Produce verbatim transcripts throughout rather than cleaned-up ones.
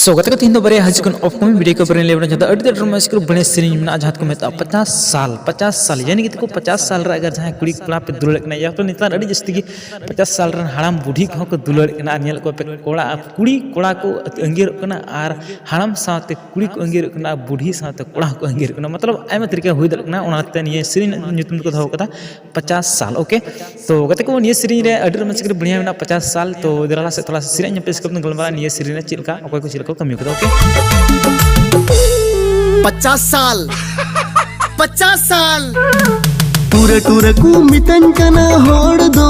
So, ᱜᱟᱛᱮ ᱠᱚ, ᱛᱮᱦᱮᱧ ᱫᱚ ᱵᱟᱨᱭᱟ ᱦᱤᱡᱩᱜ ᱠᱟᱱ upcoming video ᱠᱚ ᱵᱟᱨᱭᱟ ᱞᱟᱹᱭ ᱵᱚᱱᱟ, ᱡᱟᱦᱟᱸ ᱫᱚ ᱟᱹᱰᱤ ᱟᱸᱴ ᱨᱚᱢᱚᱡᱽ ᱠᱚ ᱵᱟᱹᱲᱤᱡ ᱥᱮᱨᱮᱧ ᱢᱮᱱᱟᱜᱼᱟ, ᱡᱟᱦᱟᱸ ᱫᱚᱠᱚ ᱢᱮᱛᱟᱜᱼᱟ ᱯᱚᱪᱟᱥ ᱥᱟᱞ᱾ ᱯᱚᱪᱟᱥ ᱥᱟᱞ, ᱭᱟᱱᱤ ᱜᱟᱛᱮ ᱠᱚ, ᱯᱚᱪᱟᱥ ᱥᱟᱞ ᱨᱮ ᱟᱜᱟᱨ ᱡᱟᱦᱟᱸᱭ ᱠᱩᱲᱤ ᱠᱚᱲᱟ ᱯᱮ ᱫᱩᱞᱟᱹᱲ ᱠᱟᱱᱟ, ᱭᱟ ᱛᱚ ᱱᱮᱛᱟᱨ ᱟᱹᱰᱤ ᱡᱟᱹᱥᱛᱤ ᱜᱮ ᱯᱚᱪᱟᱥ ᱥᱟᱞ ᱨᱮᱱ ᱦᱟᱲᱟᱢ ᱵᱩᱰᱷᱤ ᱠᱚᱦᱚᱸ ᱠᱚ ᱫᱩᱞᱟᱹᱲ ᱠᱟᱱᱟ, ᱟᱨ ᱧᱮᱞ ᱠᱚᱣᱟ ᱯᱮ ᱠᱚᱲᱟ, ᱠᱩᱲᱤ ᱠᱚᱲᱟ ᱠᱚ ᱟᱹᱜᱤᱨᱚᱜ ᱠᱟᱱᱟ, ᱟᱨ ᱦᱟᱲᱟᱢ ᱥᱟᱶᱛᱮ ᱠᱩᱲᱤ ᱠᱚ ᱟᱹᱜᱤᱨᱚᱜ ᱠᱟᱱᱟ, ᱵᱩᱰᱷᱤ ᱥᱟᱶᱛᱮ ᱠᱚᱲᱟ ᱦᱚᱸᱠᱚ ᱟᱹᱜᱤᱨᱚᱜ ᱠᱟᱱᱟ᱾ ᱢᱚᱛᱞᱚᱵ, ᱟᱭᱢᱟ ᱛᱟᱹᱨᱤᱠᱟ ᱦᱩᱭ ᱫᱟᱲᱮᱭᱟᱜ ᱠᱟᱱᱟ, ᱚᱱᱟᱛᱮ ᱱᱤᱭᱟᱹ ᱥᱮᱨᱮᱧ ᱨᱮᱱᱟᱜ ᱧᱩᱛᱩᱢ ᱫᱚᱠᱚ ᱫᱚᱦᱚ ᱠᱟᱫᱟ ᱯᱚᱪᱟᱥ ᱥᱟᱞ᱾ OK, ᱛᱚ ᱜᱟᱛᱮ ᱠᱚ, ᱱᱤᱭᱟᱹ ᱥᱮᱨᱮᱧ ᱨᱮ ᱟᱹᱰᱤ ᱨᱚᱢᱚᱡᱽ ᱥᱮᱨᱮᱧ ᱵᱟᱹᱲᱤᱭᱟ ᱢᱮᱱᱟᱜᱼᱟ, ᱯᱚᱪᱟᱥ ᱥᱟᱞ᱾ ᱛᱚ ᱫᱮᱞᱟ ᱞᱟᱦᱟ ᱥᱮᱫ ᱛᱷᱚᱲᱟ ᱥᱟ ᱥᱮᱨᱮᱧ ᱧᱚᱜ ᱯᱮ ᱥᱠᱤᱯ ᱜᱟᱞᱢᱟᱨᱟᱜᱼᱟ, ᱱᱤᱭᱟᱹ ᱥᱮᱨᱮᱧ ᱨᱮ ᱪᱮᱫ ᱞᱮᱠᱟ ᱚᱠᱚᱭ ᱠᱚ ᱪᱮᱫ ᱞᱮᱠᱟ ᱠᱚ ᱠᱟᱹᱢᱤ ᱠᱟᱫᱟ᱾ OK, ᱯᱚᱪᱟᱥ ᱥᱟᱞ, ᱯᱚᱪᱟᱥ ᱥᱟᱞ᱾ ᱴᱩᱨᱟ ᱴᱩᱨᱟ ᱠᱚ ᱢᱤᱛᱟᱹᱧ ᱠᱟᱱᱟ ᱦᱚᱲ ᱫᱚ,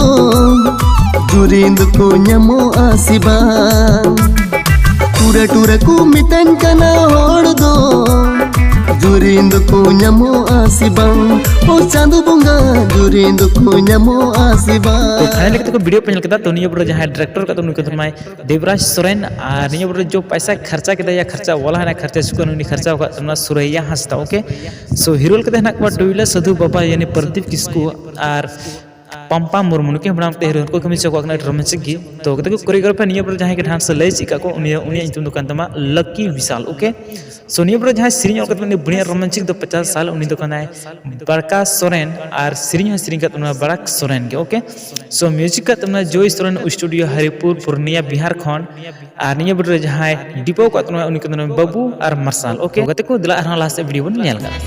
ᱡᱩᱨᱤᱱ ᱫᱚᱠᱚ ᱧᱟᱢᱚᱜᱼᱟ ᱥᱮ ᱵᱟᱝ? ᱴᱩᱨᱟ ᱴᱩᱨᱟ ᱠᱚ ᱢᱤᱛᱟᱹᱧ ᱠᱟᱱᱟ ᱦᱚᱲ ᱫᱚ, ᱡᱩᱨᱤᱱ ᱫᱚᱠᱚ ᱧᱟᱢᱚᱜᱼᱟ ᱥᱮ ᱵᱟᱝ? ᱳ ᱪᱟᱸᱫᱚ ᱵᱚᱸᱜᱟ, ᱡᱩᱨᱤᱱ ᱫᱚᱠᱚ ᱧᱟᱢᱚᱜᱼᱟ ᱥᱮ ᱛᱚ ᱵᱟᱝ? ᱯᱷᱟᱭᱱᱟᱞᱤ ᱜᱟᱛᱮ ᱠᱚ, ᱵᱷᱤᱰᱤᱭᱳ ᱯᱮ ᱧᱮᱞ ᱠᱮᱫᱟ᱾ ᱛᱚ ᱱᱤᱭᱟᱹ ᱯᱚᱨᱮ ᱡᱟᱦᱟᱸᱭ ᱰᱤᱨᱮᱠᱴᱚᱨ ᱠᱟᱫᱟ, ᱩᱱᱤ ᱠᱟᱱ ᱛᱟᱢᱟᱭ ᱫᱮᱵᱽᱨᱟᱡᱽ ᱥᱚᱨᱮᱱ, ᱟᱨ ᱱᱤᱭᱟᱹ ᱯᱚᱨᱮ ᱡᱚ ᱯᱟᱭᱥᱟ ᱠᱷᱟᱨᱪᱟ ᱠᱮᱫᱟ ᱭᱟ ᱠᱷᱟᱨᱪᱟ ᱣᱟᱞᱟ ᱦᱮᱱᱟᱜ ᱠᱷᱟᱨᱪᱟ ᱪᱩᱠᱟᱹ, ᱩᱱᱤ ᱠᱷᱟᱨᱪᱟ ᱟᱠᱟᱫ ᱛᱟᱵᱚᱱᱟ ᱥᱩᱨᱟᱭᱭᱟ ᱦᱟᱸᱥᱫᱟ᱾ OK, ᱥᱳ ᱦᱤᱨᱳ ᱞᱮᱠᱟᱛᱮ ᱦᱮᱱᱟᱜ ᱠᱚᱣᱟ ᱴᱩᱭᱞᱟ ᱥᱟᱫᱷᱩ ᱵᱟᱵᱟ ᱭᱟᱱᱤ ᱯᱨᱚᱫᱤᱯ ᱠᱤᱥᱠᱩ ᱟᱨ ᱯᱟᱢᱯᱟ ᱢᱩᱨᱢᱩ, ᱱᱩᱠᱤᱱ ᱦᱮᱢᱵᱨᱟᱢ ᱛᱮ ᱦᱤᱨᱳ ᱦᱚᱸᱠᱚ ᱠᱟᱹᱢᱤ ᱦᱚᱪᱚ ᱠᱚᱣᱟ ᱠᱟᱱᱟ, ᱟᱹᱰᱤ ᱨᱳᱢᱟᱱᱪᱤᱠ ᱜᱮ᱾ ᱛᱚ ᱜᱟᱛᱮ ᱠᱚ, ᱠᱳᱨᱤᱭᱳᱜᱨᱟᱯᱷᱟᱨ ᱱᱤᱭᱟᱹ ᱯᱚᱨᱮ ᱡᱟᱦᱟᱸᱭ ᱜᱮ ᱰᱟᱱᱥ ᱞᱟᱹᱭ ᱪᱮᱫ ᱠᱟᱜ ᱠᱚ, ᱩᱱᱤ ᱩᱱᱤᱭᱟᱜ ᱧᱩᱛᱩᱢ ᱫᱚ ᱠᱟᱱ ᱛᱟᱢᱟ ᱞᱟᱠᱤ ᱵᱤᱥᱟᱞ᱾ OK, ᱥᱳ ᱱᱤᱭᱟᱹ ᱯᱚᱨᱮ ᱡᱟᱦᱟᱸᱭ ᱥᱮᱨᱮᱧ ᱚᱞ ᱠᱟᱛᱮ ᱩᱱᱤ ᱵᱩᱲᱦᱤᱭᱟᱜ ᱨᱳᱢᱟᱱᱪᱤᱠ ᱫᱚ ᱯᱚᱪᱟᱥ ᱥᱟᱞ, ᱩᱱᱤ ᱫᱚ ᱠᱟᱱᱟᱭ ᱵᱟᱲᱠᱟ ᱥᱚᱨᱮᱱ, ᱟᱨ ᱥᱮᱨᱮᱧ ᱦᱚᱸ ᱥᱮᱨᱮᱧ ᱠᱟᱫ ᱛᱟᱵᱚᱱᱟ ᱵᱟᱲᱟᱠ ᱥᱚᱨᱮᱱ ᱜᱮ᱾ OK, ᱥᱳ ᱢᱤᱭᱩᱡᱤᱠ ᱠᱟᱫ ᱛᱟᱵᱚᱱᱟ ᱡᱚᱭ ᱥᱚᱨᱮᱱ, ᱥᱴᱩᱰᱤᱭᱳ ᱦᱟᱨᱤᱯᱩᱨ ᱯᱩᱨᱱᱤᱭᱟ ᱵᱤᱦᱟᱨ ᱠᱷᱚᱱ᱾ ᱟᱨ ᱱᱤᱭᱟᱹ ᱵᱚᱰ ᱨᱮ ᱡᱟᱦᱟᱸᱭ ᱰᱤᱯᱚ ᱠᱟᱫ ᱛᱟᱵᱚᱱᱟ ᱩᱱᱤ ᱠᱟᱱᱟᱭ ᱵᱟᱹᱵᱩ ᱟᱨ ᱢᱟᱨᱥᱟᱞ᱾ OK, ᱜᱟᱛᱮ ᱠᱚ, ᱫᱮᱞᱟ ᱟᱨᱦᱚᱸ ᱞᱟᱦᱟ ᱥᱮᱫ ᱵᱷᱤᱰᱤᱭᱳ ᱵᱚᱱ ᱧᱮᱞ ᱠᱟᱜᱼᱟ᱾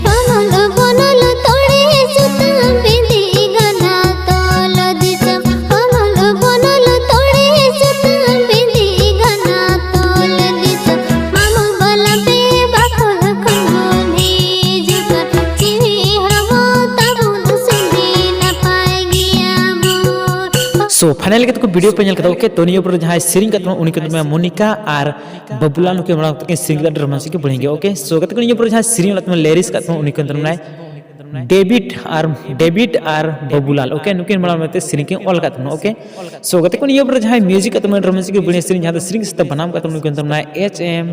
ᱵᱚᱱᱚᱞ ᱵᱚᱱᱚᱞ ᱛᱚᱲᱮ ᱥᱩᱛᱟᱹᱢ ᱵᱤᱸᱫᱤ ᱜᱟᱱᱟ ᱛᱚᱞ ᱫᱤᱥᱚᱢ᱾ ᱵᱚᱱᱚᱞ ᱵᱚᱱᱚᱞ ᱛᱚᱲᱮ ᱥᱩᱛᱟᱹᱢ ᱵᱤᱸᱫᱤ ᱜᱟᱱᱟ ᱛᱚᱞ ᱫᱤᱥᱚᱢ᱾ ᱢᱟᱢᱚ ᱵᱟᱞᱟ ᱵᱮ ᱵᱟᱠᱷᱳᱞ ᱠᱷᱚᱱ ᱵᱚᱱ ᱦᱤᱡᱩᱜᱼᱟ᱾ ᱡᱤᱣᱤ ᱦᱚᱲᱢᱚ ᱛᱟᱵᱚᱱ ᱥᱩᱫᱷᱤ ᱱᱟᱯᱟᱭ ᱜᱮᱭᱟ ᱵᱚᱱ᱾ ᱥᱳ ᱯᱷᱟᱭᱱᱟᱞ ᱜᱟᱛᱮ ᱠᱚ, ᱵᱷᱤᱰᱤᱭᱳ ᱯᱮ ᱧᱮᱞ ᱠᱮᱫᱟ᱾ OK, ᱛᱚ ᱱᱤᱭᱟᱹ ᱯᱚᱨᱮ ᱡᱟᱦᱟᱸᱭ ᱥᱮᱨᱮᱧ ᱠᱟᱫ ᱛᱟᱵᱚᱱᱟ ᱩᱱᱤ ᱠᱟᱱ ᱛᱟᱵᱚᱱᱟ ᱢᱚᱱᱤᱠᱟ, ᱟᱨ ᱵᱟᱵᱩᱞᱟᱞ ᱱᱩᱠᱤᱱ ᱢᱟᱲᱟᱝ ᱛᱮᱠᱤᱱ ᱥᱮᱨᱮᱧ ᱠᱮᱫᱟ, ᱟᱹᱰᱤ ᱨᱳᱢᱟᱱᱥᱤᱠ ᱜᱮ ᱵᱟᱹᱲᱤᱡ ᱜᱮᱭᱟ᱾ OK, ᱥᱳ ᱜᱟᱛᱮ ᱠᱚ, ᱱᱤᱭᱟᱹ ᱯᱚᱨᱮ ᱡᱟᱦᱟᱸᱭ ᱥᱮᱨᱮᱧ ᱚᱞ ᱠᱟᱫ ᱛᱟᱵᱚᱱᱟ, ᱞᱮᱨᱤᱥ ᱠᱟᱫ ᱛᱟᱵᱚᱱᱟ ᱩᱱᱤ ᱠᱟᱱ ᱛᱟᱵᱚᱱᱟᱭ ᱰᱮᱵᱤᱰ ᱟᱨ ᱰᱮᱵᱤᱰ ᱟᱨ ᱵᱟᱵᱩᱞᱟᱞ᱾ OK, ᱱᱩᱠᱤᱱ ᱢᱟᱲᱟᱝ ᱢᱮᱱᱛᱮ ᱥᱮᱨᱮᱧ ᱠᱤᱱ ᱚᱞ ᱠᱟᱫ ᱛᱟᱵᱚᱱᱟ᱾ OK, ᱥᱳ ᱜᱟᱛᱮ ᱠᱚ, ᱱᱤᱭᱟᱹ ᱯᱚᱨᱮ ᱡᱟᱦᱟᱸᱭ ᱢᱤᱭᱩᱡᱤᱠ ᱠᱟᱫ ᱛᱟᱵᱚᱱᱟ ᱟᱹᱰᱤ ᱨᱳᱢᱟᱱᱥᱤᱠ ᱜᱮ ᱵᱟᱹᱲᱤᱡ ᱥᱮᱨᱮᱧ, ᱡᱟᱦᱟᱸ ᱫᱚ ᱥᱮᱨᱮᱧ ᱥᱟᱶᱛᱮ ᱵᱟᱱᱟᱢ ᱠᱟᱫ ᱛᱟᱵᱚᱱᱟ ᱩᱱᱤ ᱠᱟᱱ ᱛᱟᱵᱚᱱᱟᱭ ᱮᱪ ᱮᱢ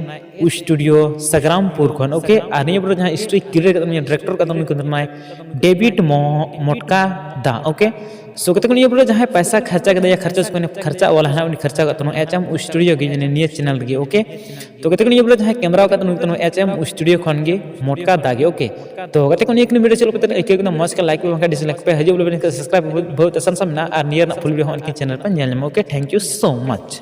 ᱥᱴᱩᱰᱤᱭᱳ ᱥᱟᱜᱽᱨᱟᱢᱯᱩᱨ ᱠᱷᱚᱱ᱾ OK, ᱟᱨ ᱱᱤᱭᱟᱹ ᱯᱚᱨᱮ ᱡᱟᱦᱟᱸᱭ ᱥᱴᱳᱨᱤ ᱠᱨᱤᱭᱮᱴ ᱠᱟᱫ ᱛᱟᱵᱚᱱᱟ, ᱰᱤᱨᱮᱠᱴᱚᱨ ᱠᱟᱫ ᱛᱟᱵᱚᱱᱟ ᱩᱱᱤ ᱠᱟᱱ ᱛᱟᱵᱚᱱᱟᱭ ᱰᱮᱵᱤᱰ ᱢᱚ- ᱢᱚᱴᱠᱟ ᱫᱟ᱾ OK, So ᱜᱟᱛᱮ ᱠᱚ, ᱱᱤᱭᱟᱹ ᱵᱚᱞᱮ ᱡᱟᱦᱟᱸᱭ ᱯᱟᱭᱥᱟ ᱠᱷᱟᱨᱪᱟ ᱠᱮᱫᱟ ᱭᱟ ᱠᱷᱟᱨᱪᱟ ᱪᱩᱠᱟᱹᱭ ᱠᱷᱟᱨᱪᱟ ᱣᱟᱞᱟ ᱦᱮᱱᱟᱜ, ᱩᱱᱤ ᱠᱷᱟᱨᱪᱟ ᱠᱟᱜ ᱛᱟᱵᱚᱱᱟ ᱮᱪ ᱮᱢ ᱥᱴᱩᱰᱤᱭᱳ ᱜᱮ, ᱱᱤᱭᱟᱹ ᱪᱮᱱᱮᱞ ᱨᱮᱜᱮ, ᱳᱠᱮ᱾ ᱛᱚ ᱜᱟᱛᱮ ᱠᱚ, ᱱᱤᱭᱟᱹ ᱵᱚᱞᱮ ᱡᱟᱦᱟᱸᱭ ᱠᱮᱢᱮᱨᱟ ᱠᱟᱜ ᱛᱟᱵᱚᱱᱟ ᱮᱪ ᱮᱢ ᱥᱴᱩᱰᱤᱭᱳ ᱠᱷᱚᱱ ᱜᱮ ᱢᱚᱴᱠᱟ ᱫᱟ ᱜᱮ, ᱳᱠᱮ᱾ ᱛᱚ ᱜᱟᱛᱮ ᱠᱚ, ᱱᱤᱭᱟᱹ ᱠᱤᱱ ᱵᱷᱤᱰᱤᱭᱳ ᱪᱮᱫ ᱞᱮᱠᱟ ᱯᱮ ᱟᱹᱭᱠᱟᱹᱣ ᱠᱮᱫᱟ? ᱢᱚᱡᱽ ᱠᱷᱟᱱ ᱞᱟᱭᱤᱠ ᱯᱮ, ᱵᱟᱝᱠᱷᱟᱱ ᱰᱤᱥᱞᱟᱭᱤᱠ ᱯᱮ᱾ ᱦᱤᱡᱩᱜ ᱵᱚᱞᱮ ᱱᱤᱝᱠᱟ ᱥᱟᱵᱥᱠᱨᱟᱭᱤᱵ ᱵᱷᱟᱹᱜᱤ ᱛᱮ ᱥᱟᱱ ᱥᱟᱱ ᱢᱮᱱᱟᱜᱼᱟ, ᱟᱨ ᱱᱤᱭᱟᱹ ᱨᱮᱱᱟᱜ ᱯᱷᱩᱞ ᱵᱷᱤᱰᱤᱭᱳ ᱦᱚᱸ ᱩᱱᱠᱤᱱ ᱪᱮᱱᱮᱞ ᱯᱮ ᱧᱮᱞ ᱧᱟᱢᱟ, okay. Thank you so much.